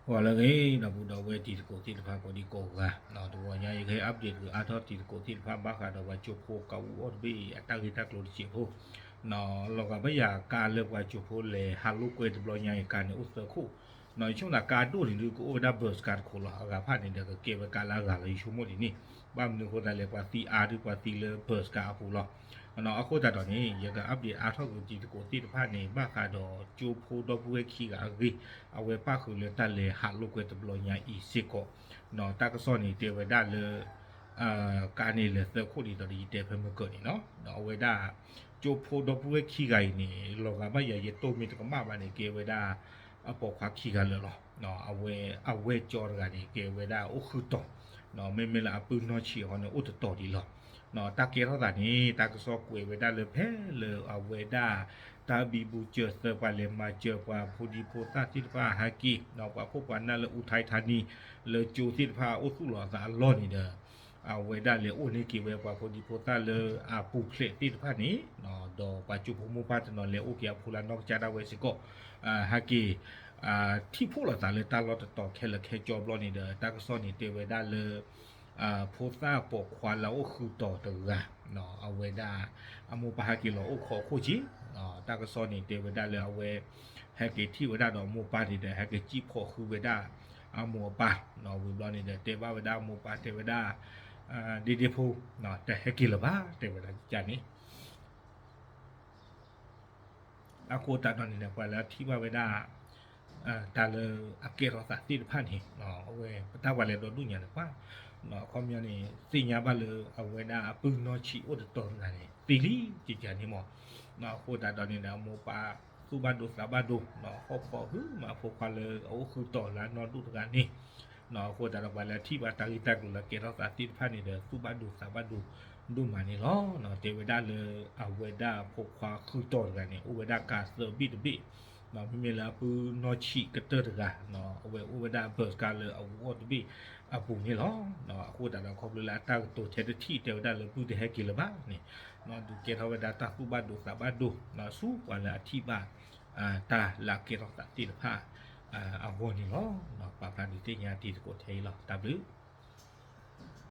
ဂီၤလၢအဂ့ၤ ဒီပုၢ်ဒီဝဲၢ်တံၤသကိးသ့ၣ်တဖၣ်ကိးဒံကိးဂၤ, တဂီၤညါအံၤ ယကဟဲ update အါထီၣ်တံၤသကိးသ့ၣ်တဖၣ် ဘၣ်ဃးဒီးပှၤကၠိဖိကးအူအီၣ်တဘ့ၣ်အတၢ်ဂ့ၢ်တၢ်ကျိၤတစဲးဖိ, လီၤဂာ်ဘၣ်ယၤကါလၢပှၤကၠိဖိလဲၤဟးလိာ်ကွဲတဘျီညါအံၤ ကါန့ၣ်အိၣ်သၢခိၣ်, ယဆိကမိၣ်ကါအဒိၣ်န့ၣ်ဒုးကအိၣ်ဝဲဒၣ် bus ကါတခိၣ်လီၤ. အဂၤဖၣ်န့ၣ်ဒီးကကဲဝဲကါလၢအဂၤလီၤ ယဆိကမိၣ်ဒ်န့ၣ်, ဘၣ်မနုၤအဃိသတးလဲၣ် ပှၤသံအါဒုးပှၤသံလၢ bus ကါအပူၤလီၤ. အဃိသတးဒီးန့ၣ် ယက update အါထီၣ်က့ၤတံၤသကိးသ့ၣ်တဖၣ်န့ၣ် ဘၣ်ဃးဒီးကၠိဖိဒီပုၢ်ဝဲၢ်ခံဂၤအဂ့ၢ်, အဝဲပၣ်ဃုာ်လၢတၢ်လဲၤဟးလိာ်ကွဲတဘျီညါအံၤစ့ၢ်ကီး, တၢ်ကစီၣ်န့ၣ်တဲဝဲဒၣ်လၢ ကါန့ၣ်လဲၤသၢခိၣ်ဒ်သိးဒီးယတဲဖဲမုၢ်ကၢၢ်န့ၣ်လီၤ. အဝဲဒၣ် ကၠိဖိဒီပုၢ်ဝဲၢ်ခံဂၤအံၤန့ၣ် လီၤဂာ်ဘၣ်ယၤ ယတိၢ်မ့ၢ်တကမၣ်ဘၣ်န့ၣ် ကဲဝဲဒၣ်အပိာ်ခွါခံဂၤလၢာ်လီၤ. အဝဲ အဝဲၢ်ကၠီတဂၤန့ၣ် ကဲဝဲဒၣ်အိၣ်ဃုတီၤ, မ့မ့ၢ်လၢအပုၢ်နီၢ်ဆံးအဃိန့ၣ် အိၣ်တတီၤဒံးလီၤ. တၢ်ကဲထီၣ်သးန့ၣ် တၢ်ကစီၣ်ကွဲးဝဲဒၣ်လၢဖဲလၢအဝဲဒၣ် တၢ်ဘံဘူစၢၤသၢ ပှၤလဲၤမၤစၢၤပှၤဖိဒံဖိသၣ်သ့ၣ်တဖၣ်ဟဲက့ၤ, ပှၤခိၣ်ပှၤနၢ်လၢအူထါထါနံၤ လၢကၠိသ့ၣ်တဖၣ်အိၣ်သူၣ်လီၤအသးအလီၢ်န့ၣ်ဒီး အဝဲဒၣ်လဲၤအိၣ်န့ၢ်က့ၤဝဲပှၤဖိဒံဖိသၣ်လၢအပူၤဖျဲးသ့ၣ်တဖၣ်န့ၣ်, ဒီးပှၤကၠိဖိမိၢ်ပၢ်တနီၤလဲၤအိၣ်က့ၤအဖိလၢနီၢ်ကစၢ်ဒၣ်ဝဲစ့ၢ်ကီး, ဟဲက့ၤ ထံၣ်ဖှိၣ်လိာ်သးလၢတၢ်လီၢ်တတီၤခဲလၢာ်ခဲဆ့ဘျီန့ၣ်ဒီး တၢ်ကစီၣ်န့ၣ်တဲဝဲဒၣ်လၢ ဖိသၣ်ပိာ်ခွါလၢအအိၣ်ဃုတီၤတဂၤ, အဝဲဒၣ် အမိၢ်ပၢ်ဟဲက့ၤလီၤအိၣ်ခိးအခိၣ်က့ၤ, တၢ်ကစီၣ်န့ၣ်တဲဝဲဒၣ်လၢအဝဲ ဟဲက့ၤထံၣ်ဝဲဒၣ်ဒီးအမိၢ်ပၢ်န့ၣ်ဒီး ဟဲက့ၤစံၣ်ဖီၣ်ဃုဝဲဒၣ် အမိၢ်အပၢ်, ဝံၤဘျီန့ၣ်ဒီး တဲဘၣ်ဝဲဒၣ်အမိၢ်ပၢ်တဲဝဲဒၣ် ဒ့ဒ့ဖိ, တဟဲက့ၤလၢၤဘၣ် တဲဝဲဒၣ်န့ၣ် အဃိသတးဒီးန့ၣ်ဒီး ပှၤလၢအထံၣ်ဘၣ်ဝဲဒၣ် တၢ်လၢအကဲထီၣ်သးသ့ၣ်တဖၣ်န့ၣ် အဝဲပတၢ်ပှၤလဲၤဒီဒူၣ်ညါန့ၣ် ပှၤ အခီပညီန့ၣ် သ့ၣ်ညါဘၣ်လၢအဝဲဒၣ်အပုၢ်နီၢ်ဆံးအိၣ်တတီၤတဂၤန့ၣ် သံလံကကန့ၣ်မး, အဃိသတးဒီးန့ၣ်ဒီး အမိၢ်ပၢ်သူၣ်ဘၣ်ဒိသးဘၣ်ဒိ, ဟီၣ်ခိးဟုမးအဖိခွါလၢအအိၣ်ဃုတီၤလၢအနီၢ်ဒိၣ်တဂၤန့ၣ်, အဃိသတးဒီးပှၤလၢအထံၣ်ဘၣ်တၢ်ဂ့ၢ်တၢ်ကျိၤလၢအကဲထီၣ်သးသ့ၣ်တဖၣ်န့ၣ်ဒီး သူၣ်ဘၣ်ဒိသးဘၣ်ဒိဒိၣ်မးန့ၣ်လီၤ. တဲဝဲဒၣ်လၢအဝဲဒၣ်ဖိခွါဃုတီၤတဂၤန့ၣ် အိၣ်ဝဲဒၣ်ကါသၢဘ့ၣ်တဘ့ၣ်, မ့မ့ၢ်လၢအပုၢ်နီၢ်ဆံးကတၢၢ်တဂၤ အဝဲအိၣ်ဝဲဒၣ် bus ကါလၢအအူအီၣ်တဘ့ၣ်အပူၤန့ၣ်လီၤ. အဃိသတးဒီးခီဖျိလၢအတၢ်ကတိၤထဲတထံၣ်တဲဝဲဒၣ်လၢပုၢ်တဟဲက့ၤလၢၤဘၣ်န့ၣ်, ဒုးကဲထီၣ်ဝဲဒၣ်တၢ်သူၣ်ဘၣ်ဒိသးဘၣ်ဒိ ဆူပှၤလၢအထံၣ်ဘၣ် တၢ်လၢအကဲထီၣ်သးသ့ၣ်တဖၣ် အဂီၢ်န့ၣ်လီၤ. ပာ်ဖျါဒုးသ့ၣ်ညါတံၤသကိးထဲအံၤလီၤ. တၢ်ဘျုး